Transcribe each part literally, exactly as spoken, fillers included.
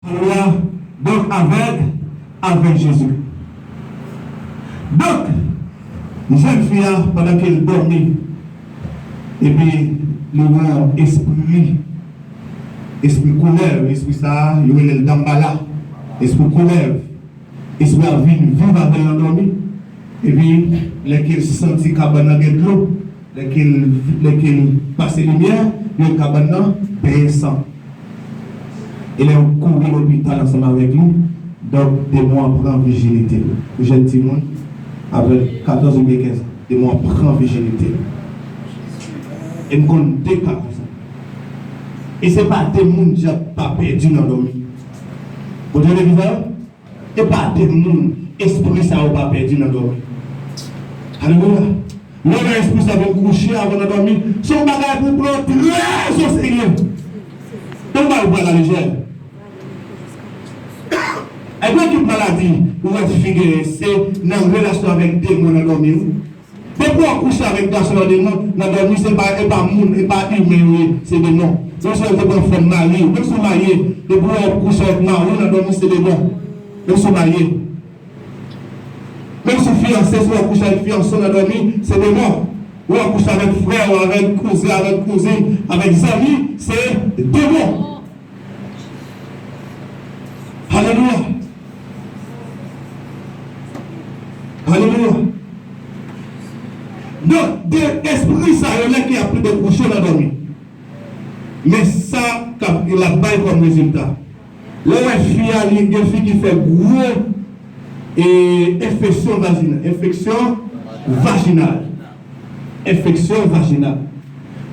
Alelouya. Donk, avèg, avèk Jezi. Donk, jèn fi a, pandan ke l dòmi, epi li wè yon espri, espri koulèv, espri sa a, yo rele l Dambala, espri koulèv. Espri a vin viv avè l nan dòmi. Epi, lè ke l santi kabann nan gen dlo, lè ke l, lè ke l pase limyè, yo kabann nan benyen san. E lè yo kouri lopital ansanm avèk li, donk, demon an pran vijinite l. Yon jèn timoun, avèk katòz oubyen kenz an, demon an pran vijinite l. E m konn de ka konsa. E se pa de moun dyab pa pèdi nan dòmi. Ou tande ki sa? E pa de moun espri sa yo pa pèdi nan dòmi. Alelouya. Lè w wè espri sa vin kouche avè w nan dòmi, se yon bagay pou w pran trè o serye. Donk, pa w pran la lejè. E gen tout maladi ou wè fi genyen, se nan relasyon avèk demon nan dòmi, wi. Depi w ap kouche avèk gason nan dòmi, nan dòmi, se pa, e pa moun, e pa imen yo ye, se demon. Menm si w te pran fòm mari, menm si w marye, depi w ap kouche avèk mari w nan dòmi, se demon. Menm si w marye. Menm si w fiyanse, si w ap kouche avèk fiyanse w nan dòmi, se demon. Ou ap kouche avèk frè w, avèk kouzen, avèk kouzin, avèk zanmi, se demon. Alelouya. Alelouya. Donk, de espri sa yo, lè ke y ap plede kouche nan dòmi. Men sa k ap, l ap bay kòm rezilta. Lè w wè fi a, li gen fi ki fè gwo, e, enfeksyon vajinal. Enfeksyon vajinal. Enfeksyon vajinal.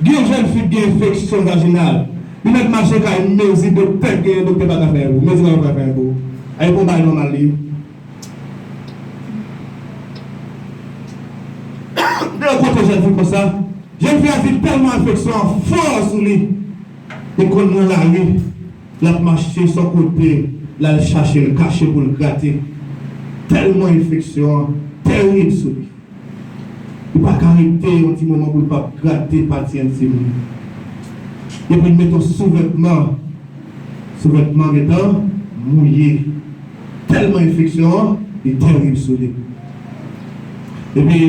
Gen jèn fi ki gen enfeksyon vajinal. Li mèt mache kay mezi doktè k genyen, doktè pa ka fè pou ou. Mezi pa ka fè pou ou. A, e pa yon bagay nòmal li ye. Gen yon kote jèn fi konsa, jèn fi a di tèlman enfeksyon an fò sou li, li konn nan lari, l ap mache sou kote, l al chache, l kache pou l grate. Tèlman enfeksyon an terib sou li. Li pa ka rete yon ti moman pou l p ap grate pati entim li. Epi l mete yon souvètman. Souvètman gentan mouye. Tèlman enfeksyon an, li terib sou li. Epi,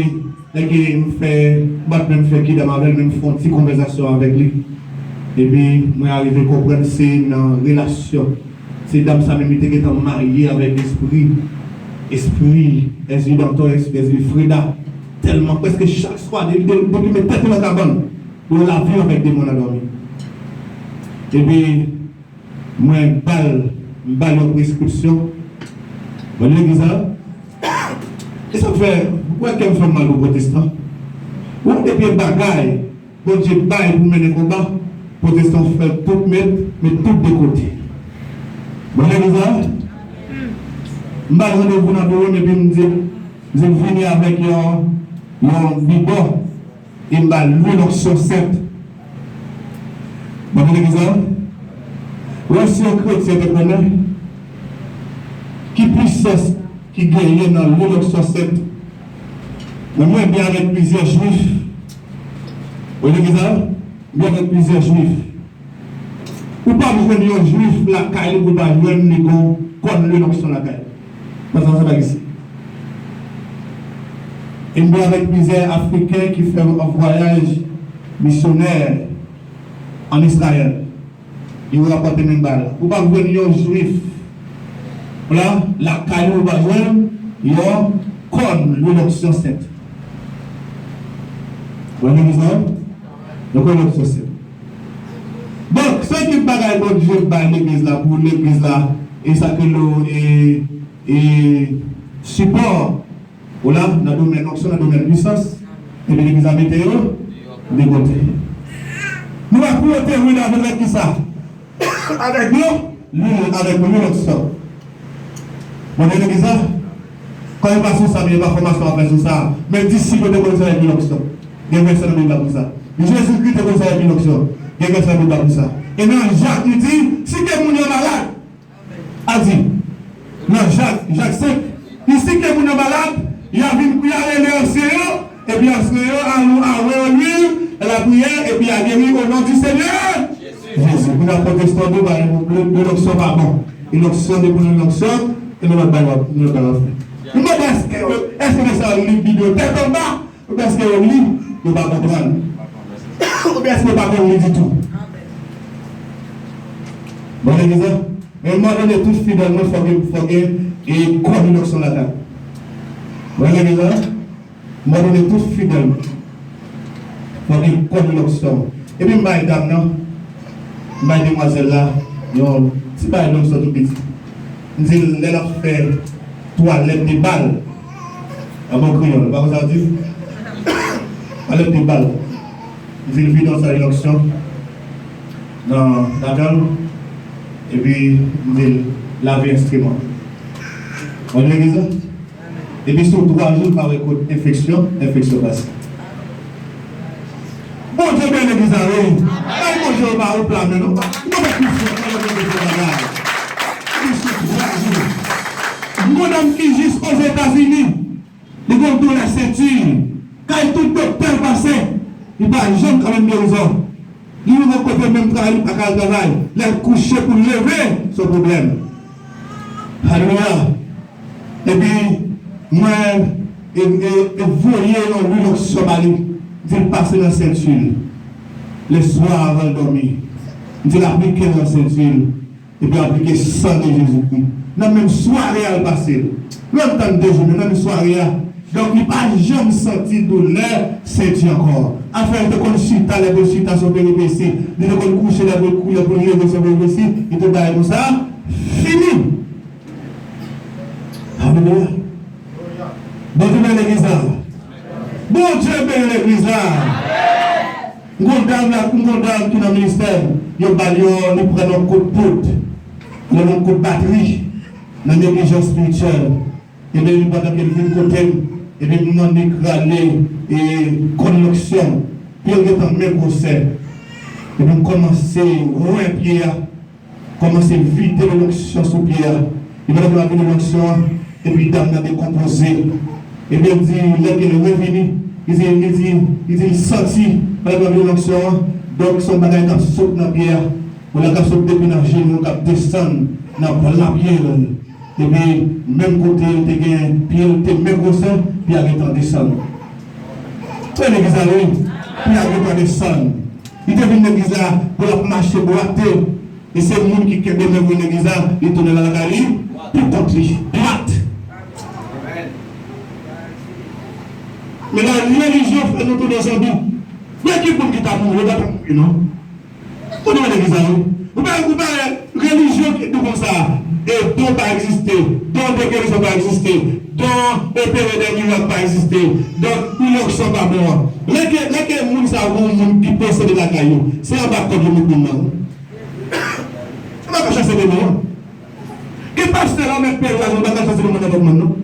lè ke m fè, m pa t menm fè kidam avè l, men m fè yon ti konvèsasyon avèk li. Epi, mwen arive konprann se nan relasyon. Se dam sa menm, li te gentan marye avèk espri, espri Èzli Dantò, espri Èzli Freda. Tèlman, prèske chak swa, depi, depi, depi met tèt li nan kabann, li wè l ap viv avèk demon nan dòmi. Epi, mwen ba l, m ba l yon preskripsyon. Mwen di legliz la, e sa k fè, ou wè kè m fè m mal pou pwotestan? Ou wè depi e bagay Bondye bay pou mennen konba, pwotestan fè tout met, met tout de kote. Mwen legliz la, m ba l randevou nan biwo m epi m di, m di l vini avèk yon, yon bidon e m ba l lwil onksyon sent. Mwen legliz la, wè si yon kretyen te konnen ki pwisans ki genyen nan lwil onksyon sent. Men mwen byen avèk plizyè jwif. Ou legliz la? Byen avèk plizyè jwif. Ou p ap jwenn yon jwif lakay li pou l pa jwenn li gon kòn lwil onksyon lakay li. Paske sa pa egziste. E m byen avèk plizyè Afriken ki fè yon vwayaj misyonè ann Izrayèl. Yo rapòte menm bagay la. Ou p ap jwenn yon jwif la, lakay li ou pa jwenn yon kòn lwil onksyon sent. Ou wè legliz la? Yon kòn lwil onksyon sent. Donk, se ki bagay Bondye bay legliz la pou legliz la, e sa ke nou, e, e, sipò Ou la, nan domèn onksyon, nan domèn pwisans, epi legliz la mete yo de kote. Nou wè pou yo te vin avèk kisa? Avèk yo, lwil, avèk lwil onksyon. Bon, legliz la, kòm e pa sou sa, men e pa fòmasyon ap fè sou sa. Men disip yo te konn sèvi ak lwil onksyon. Gen vèsè nan Bib la pou sa. Jezikri te konn sèvi ak lwil onksyon. Gen vèsè nan Bib la pou sa. E nan Jak, li di, si ke moun yo malad, A di, nan Jak, Jak senk, li si ke moun nan malad, y a vin, y a rele ansyen yo, epi ansyen yo a, a wè lwil, lapriyè, epi a geri o non di Senyè Jezi. Moun nan pwotestan tou, ba yo, lwil onksyon pa bon. Eleksyon, depi nan eleksyon, e nou lòt bagay, nou lòt bagay ap fè. Nou mande èske, èske mesye sa yo li videyo tèt anba, oubyen èske yo li, yo pa konprann? Oubyen èske yo pa konn li ditou? Bon, legliz la, men mwen mande tout fidèl mwen, fò gen, fò gen, e, kòd eleksyon lakay. Bon, legliz la, mwen mande tout fidèl mwen, fò gen kòd eleksyon. Epi m bay dam nan, m bay demwazèl la, yon ti bagay eleksyon tou piti. M di l lè l ap fè twalèt de bal, an bon kreyòl, ou pa konn sa w di? Twalèt de bal. M di l vide yon sal eleksyon nan ladan l, epi m di l lave enstriman. Ou konprann sa? Epi sou twa jou, l pa wè kot enfeksyon, enfeksyon pase. Bondye beni legliz la, wi. Bay Bondye yon ba, yon pla men, non? Nou pa plis fè, nou pa plis fè bagay. Epi sou twa jou. M gon dam ki jis Ozetazini. Li gon doulè senti. Kay tout doktè l pase, li pa janm ka jwenn gerizon. Li rive kote menm travay, li pa ka al travay. Lè l kouche pou l leve, se yon pwoblèm. Alelouya. Epi, mwen, e, e, e voye yon lwil onksyon ba li. M di l pase nan senti l. Leswa, avan l dòmi. M di l aplike l nan senti l. Epi aplike san de Jezikri. Nan menm sware a l pase l. Menm tan de jou, men nan menm sware a. Donk, li pa janm santi doulè senti ankò. Afè l te konn chita, lè pou l chita se yon peripesi. Li te konn kouche, lè pou l kou-, lè pou l leve se yon peripesi. Li te bay konsa, fini. Alelouya. Bondye beni legliz la. Bondye beni legliz la. M gon dam la, m gon dam ki nan ministè m. Yo ba l yon, li pran yon kout poud. Yon kout batri nan neglijans espirityèl. Epi pandan ke l vin kote m, epi m mande k rale, e, kòd onksyon. Pi l gentan men gwosè. Epi m kòmanse wè pye a. Kòmanse vide onksyon sou pye a. Li pa t ap vide onksyon an, epi dam nan dekonpoze. Epi l di, lè ke l revini, li di, li di, li di l santi, pa t ap vide onksyon an, donk se yon bagay k ap sot nan pye a. Yon bagay k ap sot depi nan jenou, k ap desann nan pla pye l. Epi, menm kote l te gen pye l te men gwosè, pye a gentan desann. Tande legliz la, wi. Pye a gentan desann. Li te vin legliz la, pou l ap mache bwate. E se moun ki kenbe men mwen legliz la, li tounen lakay li, pou kont li, dwat. Men la relijyon fè nou tounen zonbi. Men ki moun ki ta mouri, yo pa ta mouri, non. Tounen legliz la, wi. Ou pa, ou pa, relijyon ki di konsa, e don pa egziste, don de gerizon pa egziste, don opere de mirak pa egziste, don eleksyon pa bon an. Lè ke, lè ke moun sa, yon moun ki posede lakay yo, se anba kòd yo met moun nan, wi. Yo pa ka chase demon an. Gen pastè la mèt peyi la, yo pa ka chase demon nan kòd moun, non.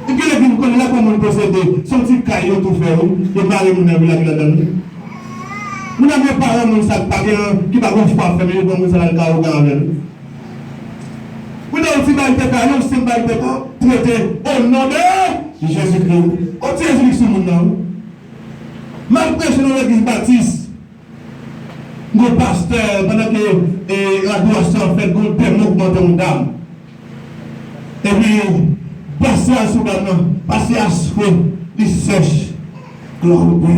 Epi lè vin konnen lè pou moun posede, se yon ti kay yo tou fè, wi. Yo mare moun nan, epi lage ladan l, wi. Moun nan gen paran moun sa k pa gen, ki pa gon fwa fèmen, yo pran moun sa l al ka ougan avè l, wi. Moun nan yon ti bay tèt la, yon senp bay tèt la, trete, o non de Jezikri, wi. O ti Jezikri sou moun nan, wi. M al preche nan legliz batis. Gon pastè, pandan ke, e, adorasyon an fèt, gon demon k monte yon dam. Epi, pastè a sou dam nan, pastè a swe, li sèch. Glwa o Pè,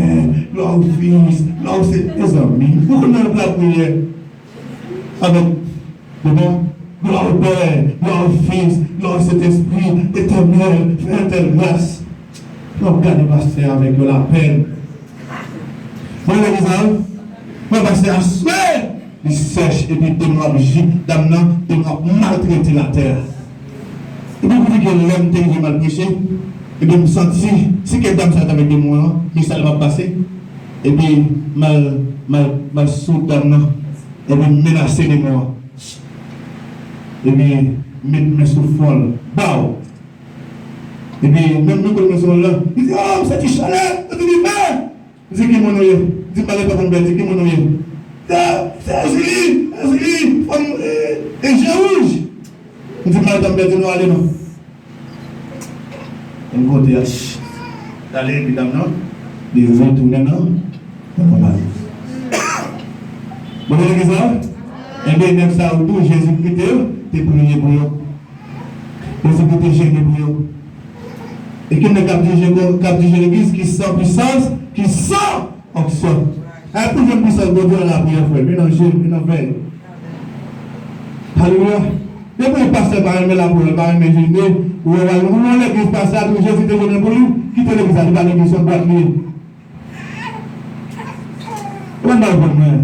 glwa o Fis, glwa o Sen-, mezanmi, ou konn nan lapriyè avèk Bon, glwa o Pè, glwa o Fis, glwa o Sentespri, Etènèl, fè entèl gras. Lè w ap gade pastè a avèk yon lapèn. Mwen legliz la, mwen pastè a swe, li sèch, epi demon ap jik dam nan, demon ap maltrete l atè a. Epi pou di ke lè m te rive m al preche, epi m santi, si ke dam sa t avèk demon an, mesaj la p ap pase. Epi m al, m al, m al sou dam nan, epi m menase demon an. Epi met men sou fwon l. Baw! Epi menm nou konn men sou fwon l lan. Li di, "Oh, m santi chalè!" Li di, "Men!" M di, "Ki moun ou ye?" Li di, "M pa gen tan pou m pèdi, ki moun ou ye?" Li di, "Ah, se Ezili, Ezili, fanm, e, e je wouj." M di, "M pa gen tan pou m pèdi, nou ale non." Yon kote a, ch-, tale epi dam nan, li retounen nan, nan konpayi. Bon, legliz la, Ebyen, nèg sa yo tou, Jezikri te, te priye pou yo. Jezikri te jene pou yo. E ki nèg k ap dirije, k ap dirije legliz ki san pwisans, ki san onksyon? E pou jwenn pwisans Bondye nan lapriyè, frè, vin nan jèn, vin nan vèy. Alelouya. Depi yon pastè pa renmen lapriyè, pa renmen jene, ou wè, ou nan legliz pastè a tou, Jezi te jene pou li, kite legliz la, li pa legliz, se yon bwat li ye. Ou konn pa reponn mwen.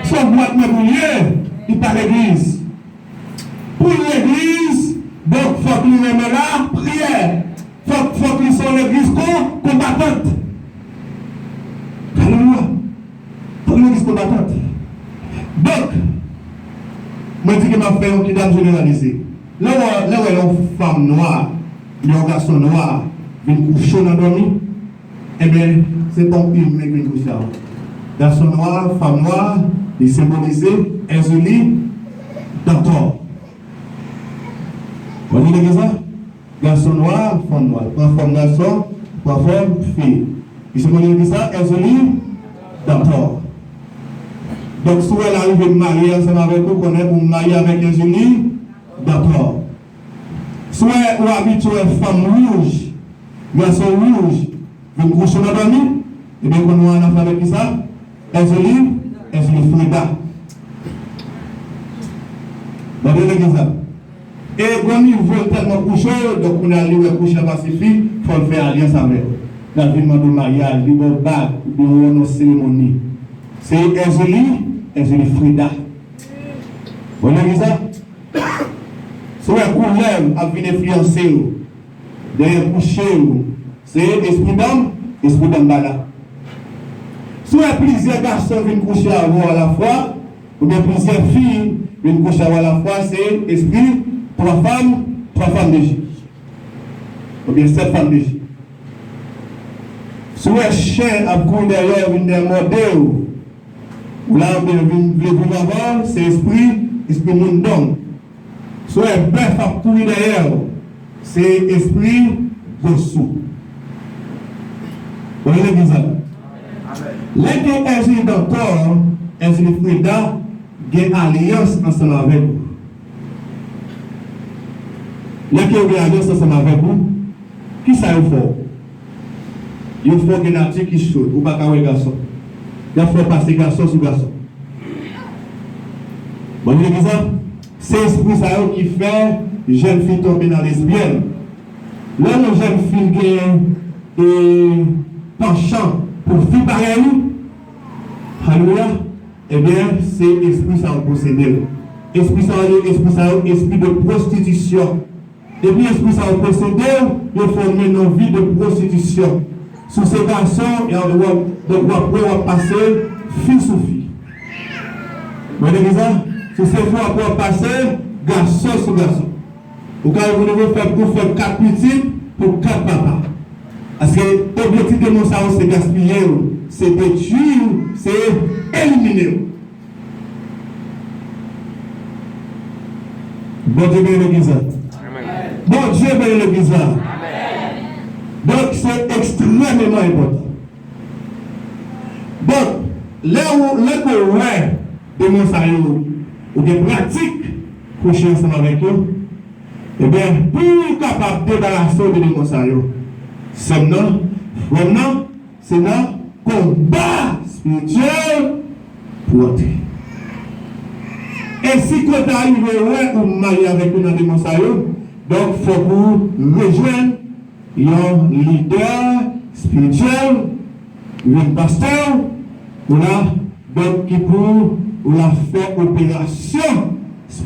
Se yon bwat nèg ou ye, li pa legliz. Pou legliz, donk, fòk li renmen lapriyè. Fòk, fòk li se yon legliz kon, konbatant. Alelouya. Fòk legliz konbatant. Donk, mwen di ke m ap fè yon kidam jeneralize. Lè w, lè w wè yon fanm nwa, yon gason nwa, vin kouche w nan dòmi, ebyen, se pa yon imen ki vin kouche avè w. Gason nwa, fanm nwa, li senbolize Èzili, Dantò. Ou konn legliz la? Gason nwa, fanm nwa. Pran fòm gason, pran fòm fi. Li senbolize ki sa? Èzili, Dantò. Donk, si w wè l arive marye ansanm avèk ou, konnen ou marye avèk Èzili, Dantò. Si w wè ou abitye wè fanm wouj, gason wouj, vin kouche nan dòmi, ebyen, konnen w annafè avèk ki sa? Èzili, Èzili Freda. Mande legliz la. E gon nivo l tèlman kouche w, donk kounye a li wè kouche a pa sifi, fò l fè alyans avè w. L al vin mande w maryaj, li ba w bag, oubyen w wè w nan seremoni. Se Èzili, Èzili Freda. Bon, legliz la. Si w wè koulè w ap vin enfliyanse w, dèyè kouche w, se espri danm, espri danm bala. Si w wè plizyè gason vin kouche avè w alafwa, oubyen plizyè fi vin kouche avè w alafwa, se espri twa fanm, twa fanm de je. Oubyen sèt fanm de je. Si w wè chen ap kouri dèyè w, vin dèyè mòde w, ou la oubyen vin vle viv avè w, se espri, espri moun dòm. Si w wè bèf ap kouri dèyè w, se espri bosou. Ou wè legliz la? Lè ke Èzili Dantò, Èzili Freda gen alyans ansanm avèk ou. Lè ke yo gen alyans ansanm avèk ou, kisa yo fè w? Yo fè w gen nati ki cho, ou pa ka wè gason. Y ap fè w pase gason sou gason. Bon, legliz la, se espri sa yo ki fè jèn fi tonbe nan lesbyèn. Lè yon jèn fi gen, e, panchan pou fi parèy li, alelouya, ebyen, se espri sa yo posede l. Espri sa yo, espri sa yo, espri de pwostitisyon. Epi espri sa yo posede w, yo fè w mennen yon vi de pwostitisyon. Si w se gason, e w ap, donk w ap wè w ap pase fi sou fi. Mwen te di sa, si w se fi w ap wè w ap pase gason sou gason. Ou ka vin ou fè, ou fè kat pitit pou kat papa. Paske objektif demon sa yo se gaspiye w, se detwi w, se elimine w. Bondye beni legliz la. Bondye beni legliz la. Donk, se ekstrèmeman enpòtan. Donk, lè ou, lè ke w wè demon sa yo, ou gen pratik kouche ansanm avèk yo, ebyen, pou w kapab debarase w de demon sa yo, sè m nan, frè m nan, se nan konba espirityèl pou w antre. E si kote a rive wè ou marye avèk youn nan demon sa yo, donk fòk ou rejwenn yon lidè espirityèl, yon pastè, ou la, donk ki pou ou la fè operasyon